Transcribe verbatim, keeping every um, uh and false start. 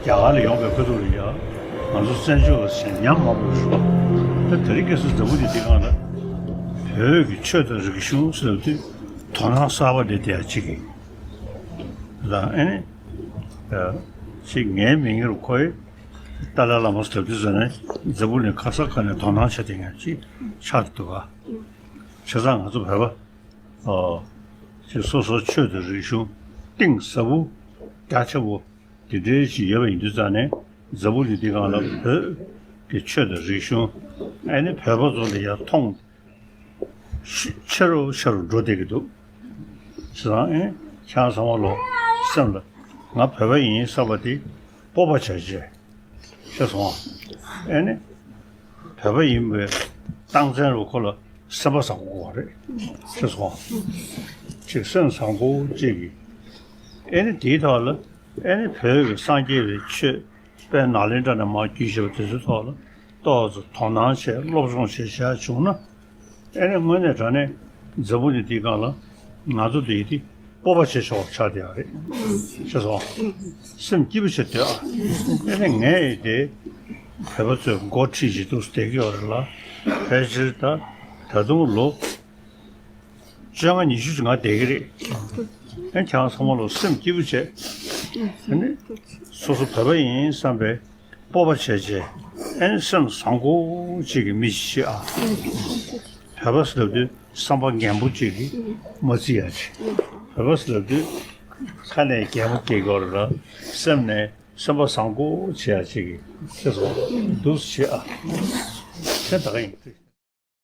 རྒྱ་གར་ལ་ཡོང་བའི་ཁ་ཐུག་ལ་ཡ། ང་ཚོ་བཙན་བྱོལ་བ་ཞིག་ཉམས་མང་པོ་ཞུ་བ། ད་དེ་རིང་ཁ་སང་འཛམ་བུ་གླིང་འདི་སྒང་ལ་བོད་ཀྱི་ཆོས་དང་རིག་གཞུང་ཟེར་བ་དེ་དོ་སྣང་གསར་པ་དེ་དེ་ཡ་གཅིག་གིས། ད་ཨེ་ནི། ཡ། གཅིག་ངའི་མིང་ངེར་ཁོའི་ཏཱ་ལའི་བླ་མ་ཟེར་བ་དེ་ཟེར་ནས་འཛམ་བུ་གླིང་ག་ས་ག་ནས་དོ་སྣང་བྱེད་བསྡད་མཁན་ཅིག་ཆགས་འདུག་ག་བྱས་ཙང་ང་ཚོ་བོད་པ། ཨོ། ཅིག་སོ་སོའི་ཆོས་དང་རིག་གཞུང་གཏིང་ཟབ་པོ་རྒྱ་ཆེ་བོ་དེ་འདྲའི་ཞིག་ཡོད་པ་ཡིན་དུས་ཙང་ནས་འཛམ་བུ་གླིང་འདི་སྒང་ལ་བོད་ཀྱི་ཆོས་དང་རིག་གཞུང་ཨ་ནི་བོད་པ་ཚོ་ལ་ཡར་མཐོང་ཆེ་རུ་ཆེ་རུ་འགྲོ་བསྡད་ཀྱི་འདུག་བྱས་ཙང་ཨེ་ཁྱེད་རང་ཚང་མ་ལོ་སེམས་ལ་ང་བོད་པ་ཡིན་བསམ་པ་དེ་སྤོབས་པ་བྱས་བྱས། ཤེས་སོང་། ཨེ་ནི། བོད་པ་ཡིན་པའི་རྟགས་མཚན་རུ་ཁོ་ལ་སེམས་པ་བཟང་པོ་དགོས་པ་རེད། ཤེས་སོང་། ཅིག་སེམས་བཟང་པོ་ཅིག་གིས། ཨེ་ནི་དེའི་ཐོག་ལ་ཨེ་ནི་བོད་ཀྱི་སངས་རྒྱས་པའི་ཆོས་དཔལ་ནཱ་ལེནྡྲ་ནས་མར་བརྒྱུད་བཞག་པ་དེ་ཚོའི་ཐོག་ལ་ཏོག་ཙམ་དོ་སྣང་བྱས་སློབ་སྦྱོང་བྱས་བྱས་བྱུང་ན། ཨེ་ནི་དངོས་གནས་དྲང་གནས་འཛམ་བུ་གླིང་འདིའི་སྒང་ལ་ང་ཚོ་འདི་ཡི་དེ་སྤོབས་པ་བྱེད་ཆོག་ཆགས་བསྡད་ཡོད་རེད། ཤེས་སོང་། སེམས་སྐྱིད་པོ་བྱེད་སྡོད་ཨ། ཨེ་ནི་ངས་དེ་བོད་པ་ཚོས་འགོ་ཁྲིད་བྱེད་འདུག་བསྡད་ཀྱི་ཡོད་རེད་ལ། ཕལ་ཆེར་ད་ད་དུང་ལོ་བཅོ་ལྔ་ཉི་ཤུ་ཅིག་ང་བསྡད་ཀྱི་རེད། ཨེ་ཁྱེད་རང་ཚང་མ་ལོ་སེམས་སྐྱིད་པོ་བྱེད། ཨེ་ནི་སོ་སོ་བོད་པ་ཡིན་བསམ་པའི་སྤོབས་པ་བྱས་བྱས། ཨེ་ནི་སེམས་བཟང་པོ་ཅིག་གི་མི་ཞིག་ཨ། བོད་པ་ཟེར་དུས་བསམ་པ་ངན་པོ་ཅིག་གིས་མ་བརྩི་ཡ་ཅིག་བོད་པ་ཟེར་དུས་ཁ་ནས་གད་མོ་བགད་དགོས་རེད་ལ། སེམས་ནས་སེམས་པ་བཟང་པོ་བྱེད་ཡ་ཅིག་གིས་ཤེས་སོང་། འདུག་སེ་བྱེད་ཨ། དེ་ད་ག་ཡིན།